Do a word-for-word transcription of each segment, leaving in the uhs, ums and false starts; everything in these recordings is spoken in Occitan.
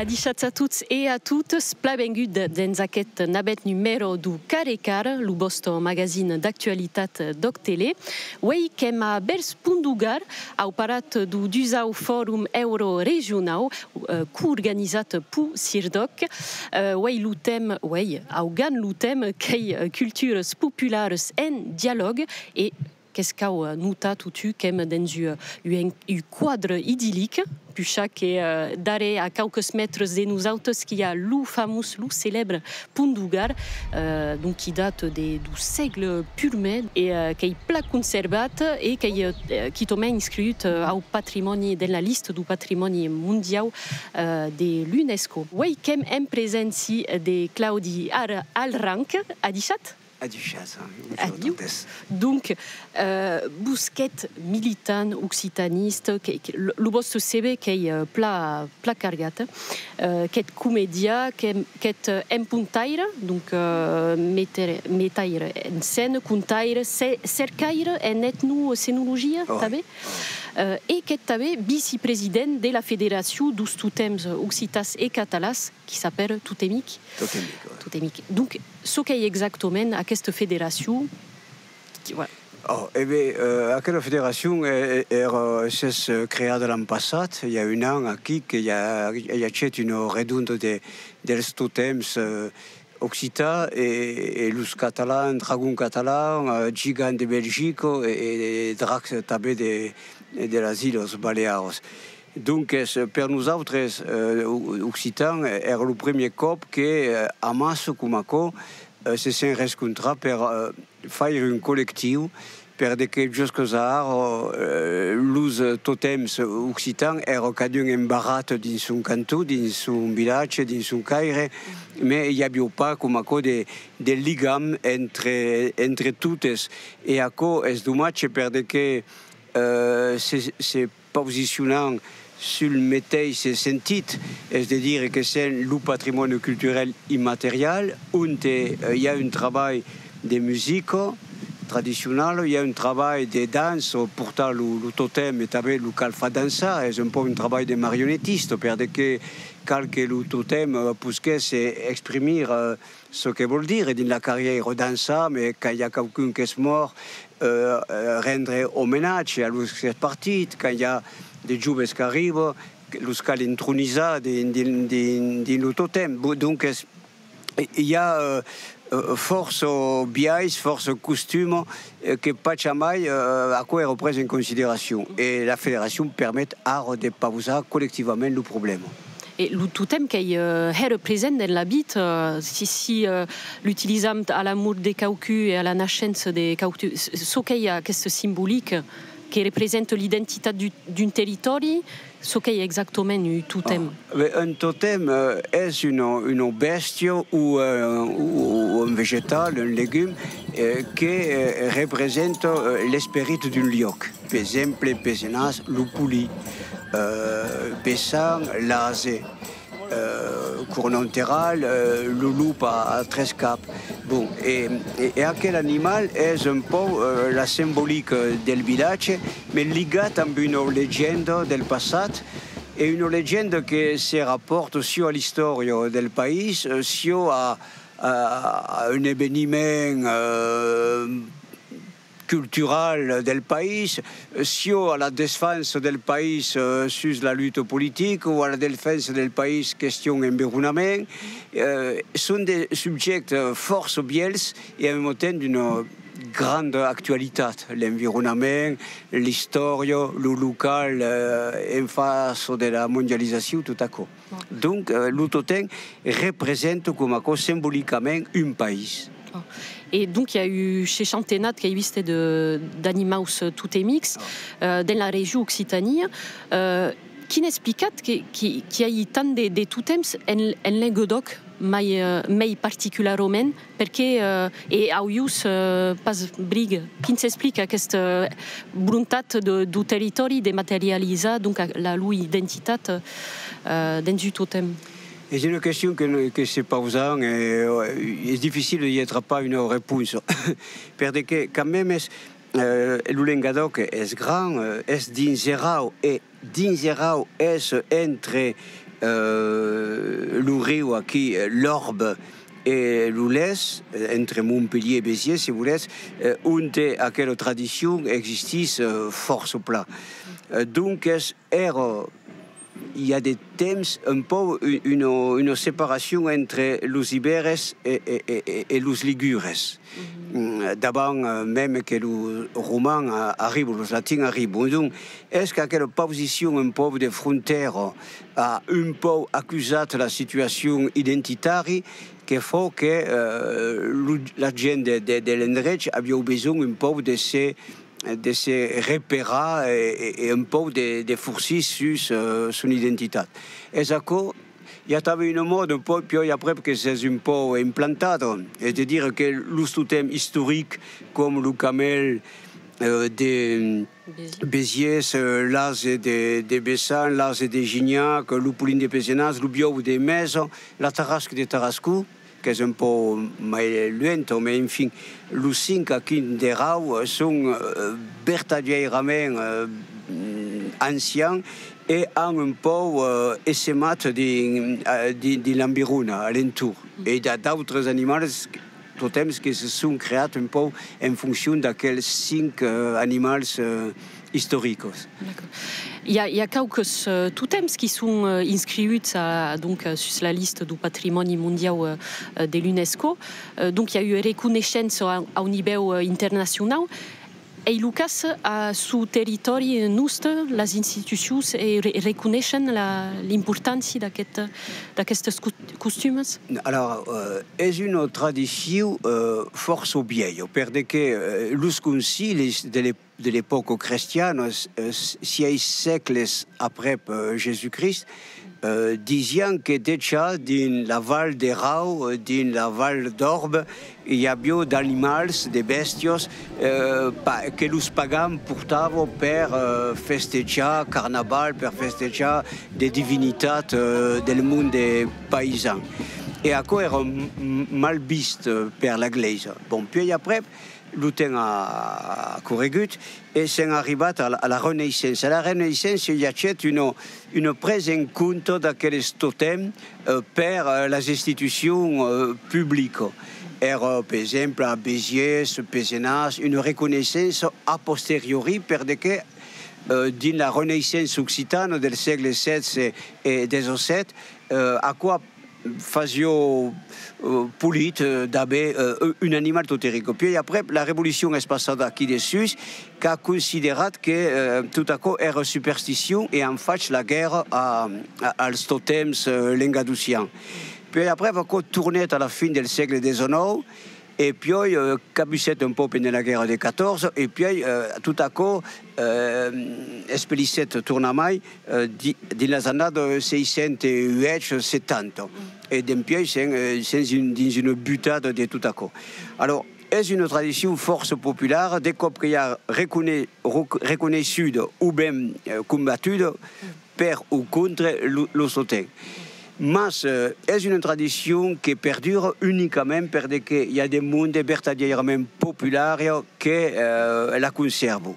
Adishatz a tots e a totas, plan vengut dens aqueth navèth numèro deu Carré Car, lo vòste magazine d'actualitat d'Òc Tele. Uei qu'èm a Bèrs Pont d'Ogar, au parat deu dusau Forum Euroregionau, eh, coorganizat peu CIRDOC. Eh, uei lo tèma, uei, augan lo tèma qu'ei, eh, culturas popularas en dialòg e que's cau, eh, notar totun qu'èm dens un, un, un quadre idillic, puishà que, eh, darrèr, a quauques mètres de nosautes, qu'i a lo famós, lo celèbre Pont d'Ogar, eh, donc qui date de, deu sègle purmèr e, eh, qu'ei plan conservat e qu'ei, eh, quitament inscriut, eh, au patrimòni, dens la lista deu patrimòni mondiau, eh, de l'UNESCO. Uei qu'èm en preséncia de Claudi Ar-, Alranc, adishatz? Adishatz, eh, bonjour a totes. Donc, eh, vos qu'ètz militant occitanista, que, que lo, lo vòste C V qu'ei, eh, plan, plan cargat, eh, qu'ètz comedian, que, qu'ètz, eh, empontaire, donc, eh, meter-, metaire en scèna, contaire, ce-, cercaire en etnocenologia, tanben, eh, e qu'ètz tanben vicepresident de la Federacion deus Totèms Occitans e Catalans, qui s'apèra Totemic. Totemic, ouais. Totemic. Donc, çò qu'ei exactament aquesta federacion? Qui, voilà. Oh, e ben, eh, aquela federacion, eh, eh, èra, s'es, eh, creada l'an passat, i a un an aquí, que i a, i a hèt una redonda de, dels totèms, eh, occitans e, e los catalans, dragon catalan, eh, gigant de Belgica e, e, e drac tanben de, de las Illas Balearas. Donques, per nosautres, eh, o-, occitans, eh, èra lo premier còp que, eh, amassa coma aquò, eh, se sèm rescontrats per, eh, faire un collectiu, per de que juscas a ara, eh, los, eh, totèms occitans èra cadun embarrat dins son canton, dins son vilatge, dins son caire, mès i aviá pas coma aquò de, de ligam entre, entre totes. E aquò es domatge per de que, eh, se, se posicionam sul meteis sentit, es de dire que sèm lo patrimòni culturel immaterial, onte, eh, i a un trabalh de musica tradicionala, i a un trabalh de dança, portar lo, lo totèm e tanben lo cal far dançar, es un pauc un trabalh de marionetista, per de que cal que lo totèm, eh, posquèsse exprimir, eh, çò que vòl dire dins la carrièra dançar, mès quand i a quauqu'un qu'es mòrt, eh, eh, rendre omenatge a los qu'es partit, quand i a de joves qu'arriba, que los cal intronizar dins, dins, dins, dins lo totèm. Bo-, donques, i a, eh, eh, fòrça biais, fòrça costuma, eh, que pas jamai, eh, aquò èra pres en consideracion. E la federacion permet ara de pausar collectivament lo problèma. E lo totèm qu'ei, eh, hèra present en la vita, eh, si, si, eh, l'utilizam a la mòrt de quauqu'un e a la naishença de quauqu'un, s-, çò qu'ei aqueste simbolic que representa l'identitat d'un, d'un territòri, çò qu'ei exactament un totèm? Ah, ben, un totèm, eh, es una, una bèstia o, eh, o, o un vegetal, un legum, eh, que, eh, representa, eh, l'esperit d'un luòc. Per exemple, Pesenàs, lo polin, eh, Bessan, l'ase, eh, Cornonterral, eh, lo lop a, a tres caps. Bon, e, e, e aquel animal es un pauc, eh, la simbolica del vilatge, mès ligat amb una legenda del passat, e una legenda que se rapòrta siá a l'istòria del país, eh, siá a, a, a un eveniment, eh, cultural del país, siá a la defensa del país, eh, sus la luta politica o a la defensa del país question environament, eh, son de subjèctes fòrça vièlhs e en mème temps d'una granda actualitat, l'environament, l'istòria, lo local, eh, en fàcia de la mondializacion, tot aquò. Donc, eh, lo totèm representa coma aquò simbolicament un país. E donc, i a un seishantenat qu'ei vist de, d'animaus totemics, eh, dens la region Occitània. Eh, quin explicatz que, que, qu'i ai tant de, de totèms en, en Lengadòc, mai, eh, mei particularament, perqué, eh, e aulhors, eh, pas briga? Quin s'explica aquesta, eh, volontat de, deu territòri de materializar, donc, a, la lor identitat, eh, dens un totèm? Es una question que, que se pausan e, eh, es dificil de i trapar una responsa. Per de que, quand mèmes, eh, lo Lengadòc es grand, eh, es dins erau e dins erau es entre eh, lo riu aquí, eh, l'Orbe e lo Les, eh, entre Montpelhièr e Besièrs, se volètz, eh, onte aquela tradicion existís, eh, fòrça plan. Eh, donques, èra, i a de temps, un pauc u-, una, una separacion entre los Ibèrs e, e, e, e, e los Ligures. Mm, davant, eh, mème que los Romans a-, arribon, los Latins arribon. Donc, es qu'aquela posicion un pauc de frontèra a un pauc acusat la situacion identitari que fa que, eh, lo, la gent de, de, de l'endrech aviá besonh un pauc de se, de se reperar e, e, e un pauc de, de forcir sus, eh, son identitat. Es aquò, i a tanben una mòda, un pauc, pièi aprèp que s'es un pauc implantada, es de dire que los totèms istorics, com lo camèl, eh, de Besièrs, eh, l'ase de, de Bessan, l'ase de Ginhac, lo polin de Pesenàs, lo biòu de Mesa, la tarasca de Tarascon, qu'es un pauc mai luenta, mai enfin, los cinc aquí de Rau, eh, son, eh, vertadièrament, eh, ancians e an un pauc, eh, essemat dins, eh, dins, dins l'environa, a l'entorn. E i a d'autres animals, totèms que se son creats un pauc en foncion d'aquels cinc, eh, animals, eh, istoricos. D'acòrd. I a, i a quauques, eh, totèms qui son, eh, inscriuts a, donc, eh, sus la lista dau patrimòni mondiau, eh, eh, de l'UNESCO. Eh, donc, i a ua reconeishença a, au nivèu, eh, internacionau. Ei lo cas a suu territòri, eh, noste, las institucions, eh, re-, reconeishen la, l'importància d'aquest, d'aquestes cos-, costumas? Alors, eh, es una tradicion, eh, fòrça vièlha, per de que, eh, los concilis de l'ep-, de l'epòca crestiana, s-, eh, s-, sièis sègles aprèp, eh, Jèsus-Crist, eh, disián que dejà dins la val de Rau, eh, dins la val d'Orbe, i aviá d'animals, de bèstias, eh, pa-, que los pagans portavan per, eh, festejar Carnaval, per festejar de divinitats, eh, del monde paisan. E aquò èra m-, m-, mal vist, eh, per la Glèisa. Bon, puèi aprèp, lo temps a, a corregut e sèm arribats a la, a la Renaissença. A la Renaissença, i agèt una, una presa en compte d'aqueles totèms, eh, per, eh, las institucions, eh, publicas. Èra, per exemple, a Besièrs, Pesenàs, una reconeissença a posteriori, per de que, eh, dins la Renaissença occitana del sègle setze e dètz-e-sèt, eh, aquò fasiá, eh, polit, eh, d'aver, eh, un animal toteric. Puèi aprèp, la Revolucion es passada aquí dessús, qu'a considerat que, eh, tot aquò èra supersticion e an fach la guèrra a, a, als totèms, eh, lengadocians. Puèi aprèp, aquò tornèt a la fin del sègle dètz-e-nòu, e puèi, eh, cabussèt un pauc pendent la guèrra de catorze, e puèi, eh, tot aquò, eh, espelissèt tornamai, eh, di-, dins las annadas seissanta-uèch setanta. E dempuèi sèm, eh, sèm un, dins una butada de tot aquò. Alòrs, es una tradicion fòrça populara, de còp que i a recone-, roc-, reconeissuda o ben, eh, combatuda per o contra lo, los totèms. Mas, eh, es una tradicion que perdura unicament per de que i a de monde vertadièrament populari que, eh, la consèrvan.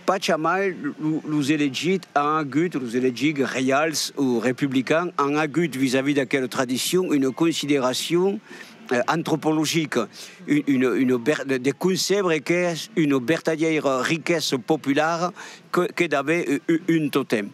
Pas jamai lo, los elegits an agut, los elegits reials o republicans an agut vis-a-vis d'aquela tradicion una consideracion, eh, antropologica, un, una, una ver-, de, de concèbre qu'es una vertadièra riquesa populara que, que d'aver u-, u-, un totèm.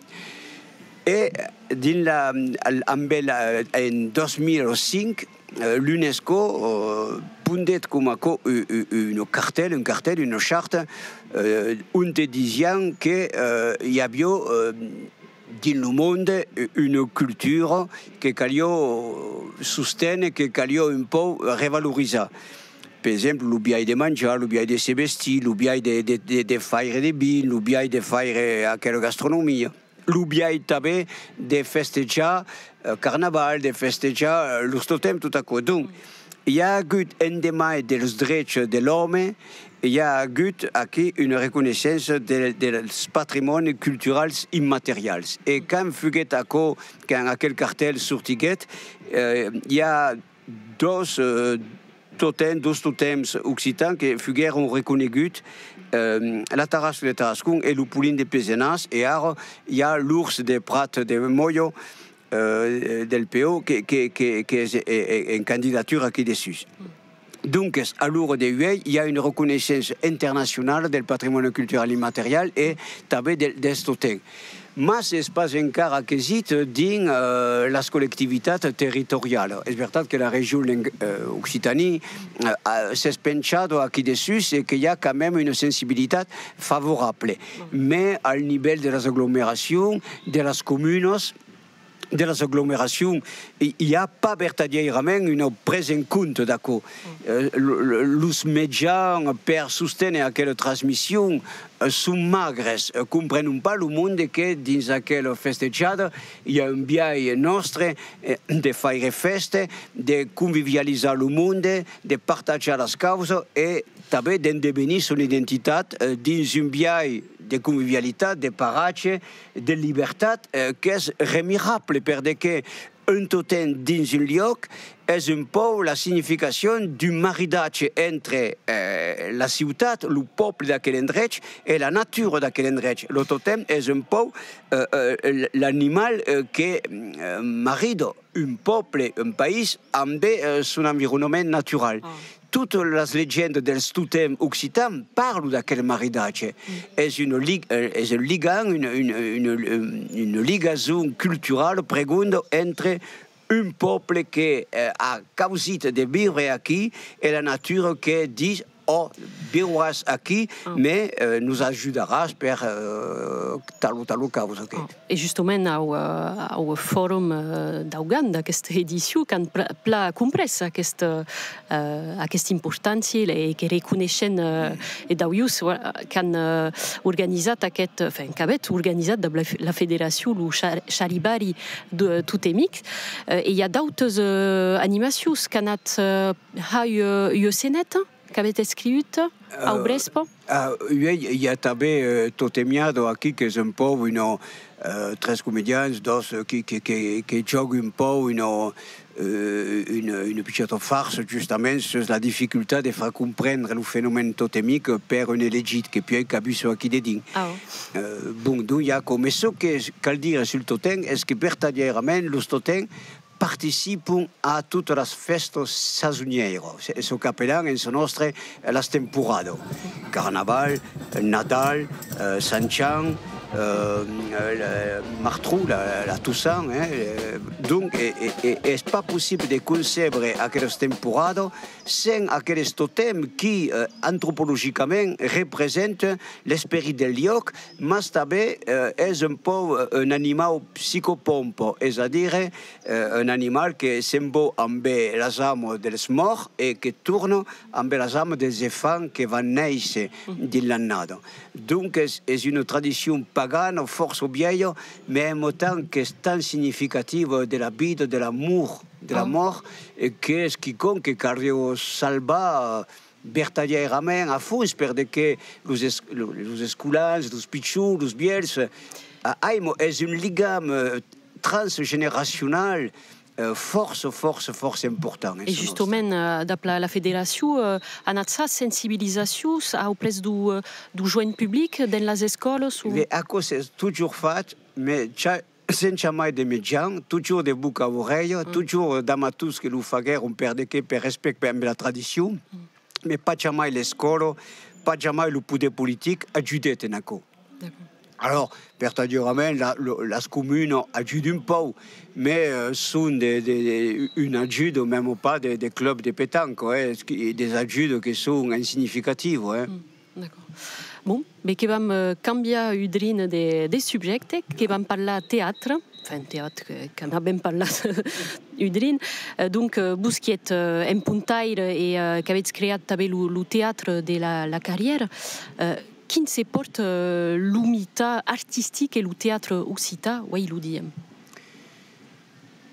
E dins la, al-, ambe la, en dos mil cinc, eh, l'UNESCO, eh, pondèt coma aquò u-, u-, una cartèl, un cartèl, una charta, eh, onte disián que, eh, i aviá, eh, dins lo monde, eh, una cultura que caliá, eh, sosténer, que caliá un pauc revalorizar. Per exemple, lo biais de manjar, lo biais de se vestir, lo biais de, de, de, de faire de vin, lo biais de faire aquela gastronomia, lo biais tanben de festejar, eh, Carnaval, de festejar, eh, los totèms, tot aquò. Donc, i a agut, en demai dels drechs de l'òme, i a agut aquí una reconeissença de, dels patrimònis culturals immaterials. E quand fuguèt aquò, quand aquel cartèl sortiguèt, eh, i a dos, eh, totèms, dos totèms occitans que fuguèron reconeguts, eh, la tarasca de Tarascon e lo polin de Pesenàs, e ara i a l'ors de Prat de Molha, eh, del P O que, que, que, qu'es, eh, eh, en candidatura aquí dessús. Donques, a l'ora de uèi, i a una reconeissença internacionala del patrimòni cultural immaterial e tanben del, dels totèms. Mas es pas encara aquesit dins, eh, las collectivitats territorialas. Es vertat que la region Leng-, eh, Occitanie, eh, a, s'es penchada aquí dessús e que i a quand même una sensibilitat favorable. Mès al nivèl de las aglomeracions, de las comunas, de las aglomeracions, i, i a pas vertadièrament una presa en compte d'aquò. Eh, lo, lo, los mejans per sosténer aquela transmission, eh, son magres. Eh, comprenon pas lo monde que dins aquela festejada i a un biais nòstre, eh, de faire fèsta, de convivializar lo monde, de partatjar las causas e tanben d'endevenir son identitat, eh, dins un biais de convivialitat, de paratge, de libertat, eh, qu'es remirable, per de que un totèm dins un luòc es un pauc la significacion d'un maridatge entre, eh, la ciutat, lo pòble d'aquel endrech e la natura d'aquel endrech. Lo totèm es un pauc, eh, eh, l-, l'animal, eh, que, eh, marida un pòble, un país, ambe, eh, son environament natural. Totas las legendas dels totèms occitans parlan d'aquel maridatge. Es una lig-, eh, es un ligam, una, una, una, una ligason culturala pregonda entre un pòble que, eh, a causit de viure aquí e la natura que ditz: «Ò, viuràs aquí, mès, eh, nos ajudaràs per, eh, tal o tal causa.» Que... E justament au, eh, au forum, eh, d'augan d'aquesta edicion qu'an pla-, plan comprés aquest, eh, aquesta importància e que reconeishen, eh, e d'aulhors, voilà, qu'an, eh, organizat aquest, enfin, qu'avetz organizat dab la fe-, la federacion lo char-, charibari de totemic. Eh, e i a d'autas, eh, animacions qu'anatz, eh, har, eh, ua sceneta qu'avetz escriut au, eh, Vrespa? Ah, uèi, i a tanben, eh, Totemiada aquí, qu'es un pauc una, eh, tres comedians, dos, eh, qui, qui, qui, qui jògan un pauc una, eh, una, una pichòta farsa, justament, sus la dificultat de far comprendre lo fenomèn totemic per un elegit que puèi cabussa aquí dedins. Eh, bon, donc, i a aquò. Mès çò que cal dire sul totèm es que vertadièrament los totèms participan a totas las fèstas sasonièras, çò qu'apelam en çò nòstre las temporadas. Carnaval, Nadal, eh, Sant Jan, eh, eh, Martron, la, la Toussaint, eh, eh, donc, e, e, e, es pas possible de concebre aquelas temporadas sens aqueles totèms qui, eh, antropologicament, representan l'esperit del luòc, mas tanben, eh, es un pauc, eh, un animau psicopompa, es a dire, eh, un animal que se'n va ambe las amas dels mòrts e que torna ambe las amas dels enfants que van néisser dins l'annada. Donques, es una tradicion pagana fòrça vièlha, mès en même temps qu'es tan significativa de la vida, de l'amor, de la mòrt, e qu'es quicòm que caldriá salvar, eh, vertadièrament a fons, per de que los es-, lo-, los escolans, los pichons, los vièlhs, eh, aimo, es un ligam, eh, transgeneracional, eh, fòrça, fòrça, fòrça important en çò nòstre. E justament, eh, dab la, la federacion, eh, anatz har sensibilizacions auprès deu, eh, deu joen public dens las escòlas o? Be, aquò s'es totjorn fach, mès ja, sens jamai de mejans, totjorn de boca a aurelha, totjorn d'amators que lo faguèron per de qué, per respècte per la tradicion, mès pas jamai l'escòla, pas jamai lo poder politic ajudèt en aquò. Alòrs, vertadièrament, la, lo, las comunas ajudan un pauc, mès, eh, son de, de, de, un ajuda, mèma pas de, de club de petanca, eh, es que, des ajudas que son insignificativas, eh. D'acòrd. Bon, be que vam, eh, cambiar un drin de, de subjècte, que vam parlar teatre, enfin, teatre, que, qu'anam ben parlar un drin. Eh, donc, eh, vos qui ètz, eh, empontaire e, eh, qu'avètz creat tanben lo, lo teatre de la, la Carrièra, eh, quin se pòrta, eh, lo mitan artistic e lo teatre occitan, uei lo dia?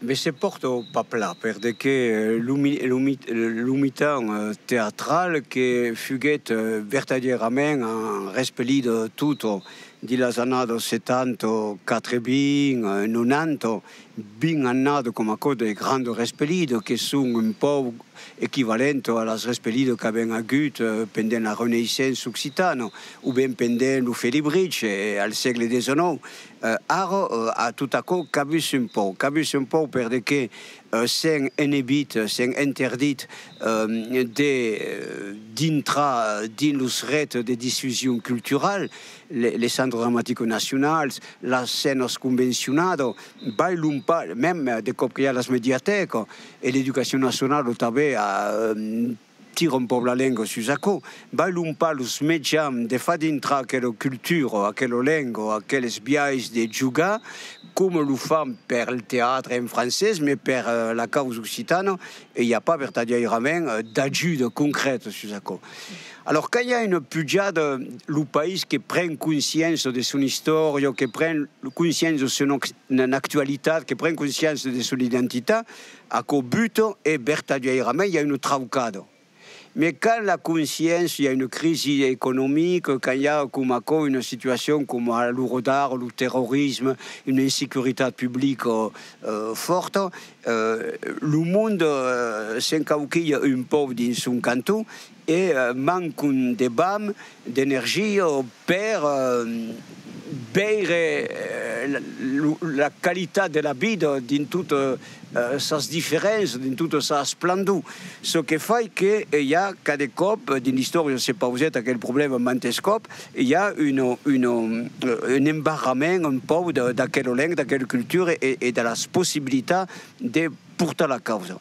Be se pòrta pas plan, per de que, eh, lo mi-, lo mit-, lo mitan, eh, teatral que fuguèt, eh, vertadièrament arrespelida tota dins las annadas setanta, quatre-vints, eh, nonanta, vint annadas coma aquò de granda arrespelida, que son un pauc equivalenta a las respelidas qu'avèm agut, eh, pendent la Renaissença occitana, o ben pendent lo Felibritge, eh, al sègle dètz-e-nòu. Eh, ara, eh, a tot aquò, cabus un pauc, cabus un pauc per de que, eh, sèm enebit, sèm interdit, eh, de, eh, dintrar dins los rets de difusion cultural, le, les centres dramatics nacionals, las scènas convencionadas, bailon pas, mèm, eh, de còp que i a las mediatècas, e l'Educacion Nacionala tanben a, eh, tira un pauc la lenga sus aquò, bailon pas los mejans de far dintrar aquela cultura, aquela lenga, aqueles biais de jogar, coma lo fan per el teatre en francés, mas per, eh, la causa occitana, e i a pas vertadièrament, eh, d'ajuda concrèta sus aquò. Alòrs, quand i a una pujada, lo país que pren consciéncia de son istòria, que pren consciéncia de son ac-, actualitat, que pren consciéncia de son identitat, aquò buta e vertadièrament i a una traucada. Mas quand la consciéncia, i a una crisi economica, quand i a coma aquò una situacion coma a l'ora d'ara, lo terrorisme, una insecuritat publica, eh, fòrta, eh, lo monde, eh, s'encauquilha un pauc dins son canton e, eh, mancon de vam, d'energia per, eh, veire, eh, la, lo, la qualitat de la vida dins tot, eh, eh, sas diferéncias, dins tota sa esplendor. Çò que fai que, eh, i a cada còp, eh, dins l'istòria se pausèt aquel problèma mantes còp, i a un, un, eh, un embarrament un pauc de, d'aquela lenga, d'aquela cultura e, e de las possibilitats de portar la causa.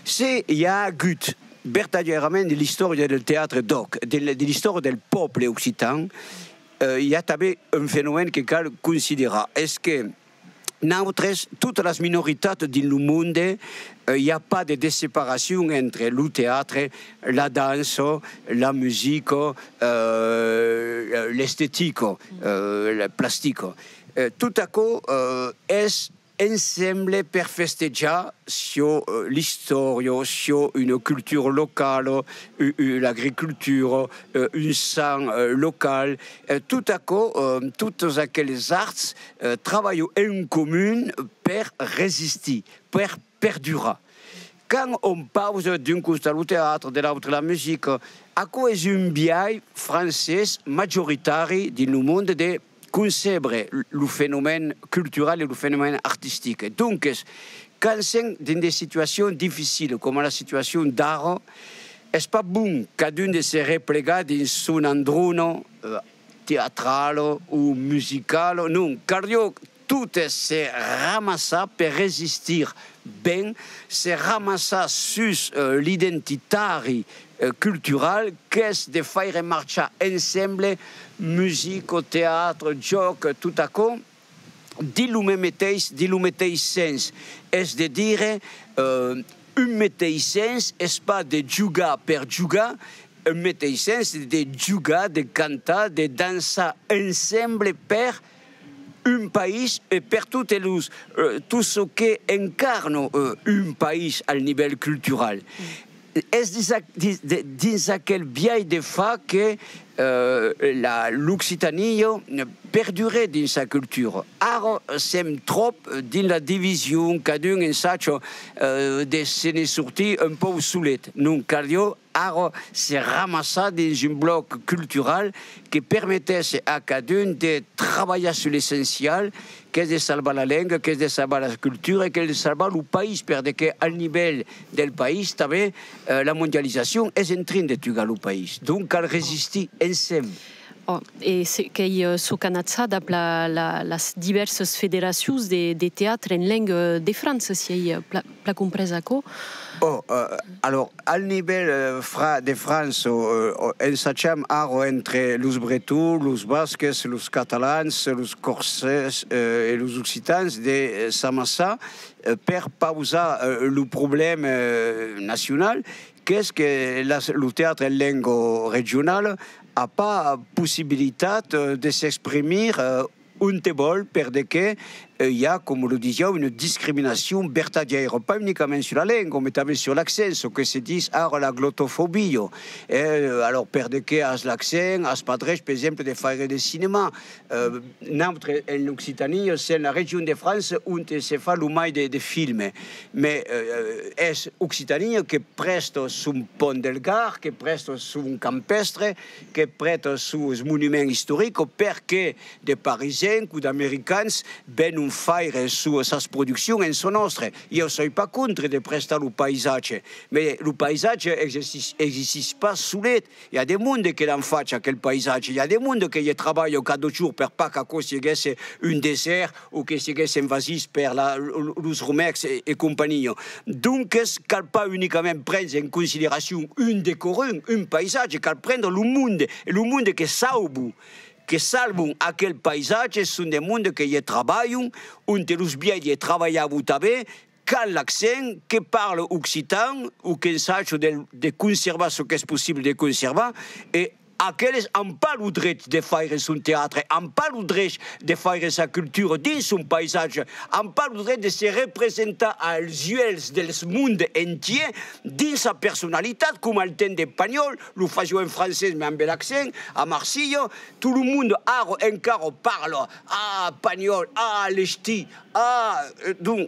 Se i a agut vertadièrament de l'istòria del teatre d'òc, de, de l'istòria del pòble occitan, eh, i a tanben un fenomèn que cal considerar. Es que nautres, totas las minoritats dins lo monde, eh, i a pas de desseparacion entre lo teatre, la dança, la musica, eh, l'estetica, eh, la plastica. Eh, tot aquò, eh, es ensemble per festejar siá, eh, l'istòria, siá una cultura locala, u-, u-, l'agricultura, eh, un sant, eh, local, eh, tot aquò, eh, totes aqueles arts, eh, trabalhan en comun per resistir, per perdurar. Quand òm pausa d'un costat lo teatre, de l'autre la musica, aquò es un biais francés majoritari dins lo monde de concebre lo fenomèn cultural e lo fenomèn artistic. Donques, quand sèm dins de situacions dificilas, coma la situacion d'ara, es pas bon cadun de se replegar dins son androna, eh, teatrala o musicala. Non, caldriá totes se ramassar per resistir ben, se ramassar sus, eh, l'identitari, eh, cultural, qu'es de faire marchar ensemble musica, teatre, jòc, tot aquò, dins lo me-, meteis, dins lo meteis sens. Es de dire, eh, un meteis sens es pas de jogar per jogar, un meteis sens de jogar, de cantar, de dançar ensemble per un país e per totes los, eh, tot çò que encarna, eh, un país al nivèl cultural. Es dins aqu-, dins, de, dins aquel biais de far que, eh, la, l'Occitània perdure dins sa cultura. Ara sèm tròp dins la division, cadun ensaja, eh, de se ne sortir un pauc solet. Non, caldriá ara se ramassar dins un blòc cultural que permetèsse a cadun de trabalhar sus l'essencial, qu'es de salvar la lenga, qu'es de salvar la cultura, qu'es de salvar lo país, per de que al nivèl del país tanben, eh, la mondializacion es en trin de tugar lo país. Donc cal resistir ensemble. Oh, e se, qu'ei, eh, çò qu'an achada la, la, las divèrsas federacions de, de teatre en lenga de França, si ei, eh, pla, pla comprés aquò. Oh, eh, alòrs, al nivèl, eh, fra-, de França, eh, ensajam ara entre los bretons, los basques, los catalans, los corsés, eh, e los occitans de, eh, s'amassar, eh, per pausar, eh, lo problèma, eh, nacional, qu'es que las, lo teatre en lenga regionala a pas possibilitat, eh, de s'exprimir, eh, onte vòl, per de que, eh, i a, coma lo disiá, una discriminacion vertadièra, pas unicament sus la lenga, mas tanben sus l'accent, çò que se ditz ara la glotofobia. Eh, alors, per de qué as l'accent, as pas drech, per exemple, de faire de cinèma. Eh, nautres, en Occitània, sèm la region de França onte se fa lo mai de, de filme. Mas, eh, es Occitània que prèsta son Pont del Gard, que prèsta son campèstre, que prèsta sos monuments istorics, perqué de Parisencs o d'Americans venon faire so-, sas produccions en çò nòstre. Ieu soi pas contra de prestar lo paisatge, mas lo paisatge existís, existís pas solet. I a de monde que l'an fach, aquel paisatge. I a de monde que i trabalha cada jorn per pas qu'aquò siguèsse un desèrt o que siguèsse envasit per la, lo-, los romècs e, e companhiá. Donques, cal pas unicament prendre en consideracion un decorum, un paisatge, cal prendre lo monde, e lo monde que sauvan, que salvan aquel paisatge, son de monde que i trabalhan, onte los vièlhs i trabalhavan tanben, qu'an l'accent, que parlan occitan, o qu'ensajan de, de conservar çò qu'es possible de conservar, e aqueles an pas lo drech de faire son teatre, an pas lo drech de faire sa cultura dins son paisatge, an pas lo drech de se representar als uèlhs del monde entièr dins sa personalitat, coma al temps de Pagnol, lo fasiá en francés, mas amb l'accent, a Marsilha, tot lo monde ara encara parla, ah, Pagnol, ah, l'estiu, ah, eh, donc,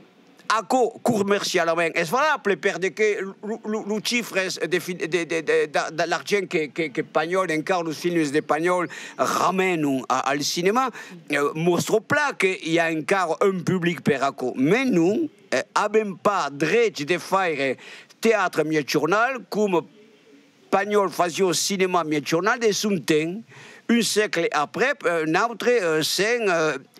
aquò comercialament es valable, per de que lo, lo, los chifres de fi-, de, de, de, de, de l'argent que, que, que Pagnol, encara los filmes de Pagnol, ramenon a, al cinèma, eh, mòstra plan que i a encara un public per aquò. Mas non, eh, avèm pas drech de faire teatre miègjornal coma Pagnol fasiá cinèma miègjornal de son temps. Un sègle aprèp, eh, nautres, eh, sèm, eh,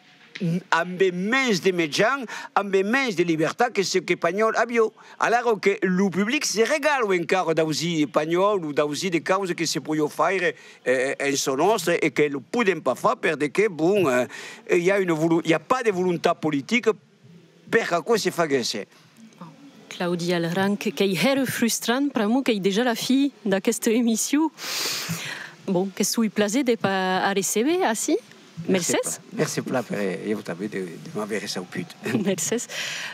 ambe mens de mejans, ambe mens de libertat que çò que Pagnol aviá. Alara que lo public se regala encara d'ausir Pagnol o d'ausir de causas que se podiá faire, eh, en çò nòstre e que lo podèm pas far per de que, bon, eh, i a una volo-, i a pas de volontat politica per qu'aquò se faguèsse. Claudi Alranc, qu'ei hèra frustrant, pr'amor qu'ei dejà la fin d'aquesta emission. Bon, que soi plaser de pas arreceber ací. Mercés. Mercés plan, mercés plan per, eh, ieu tanben de, de m'aver reçauput. Mercés.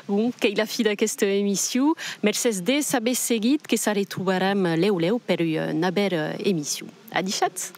Bon, qu'ei la fin d'aquesta emission. Mercés de s'aver seguit, que s'arretrobaram lèu lèu per ua navèra emission. Adishatz!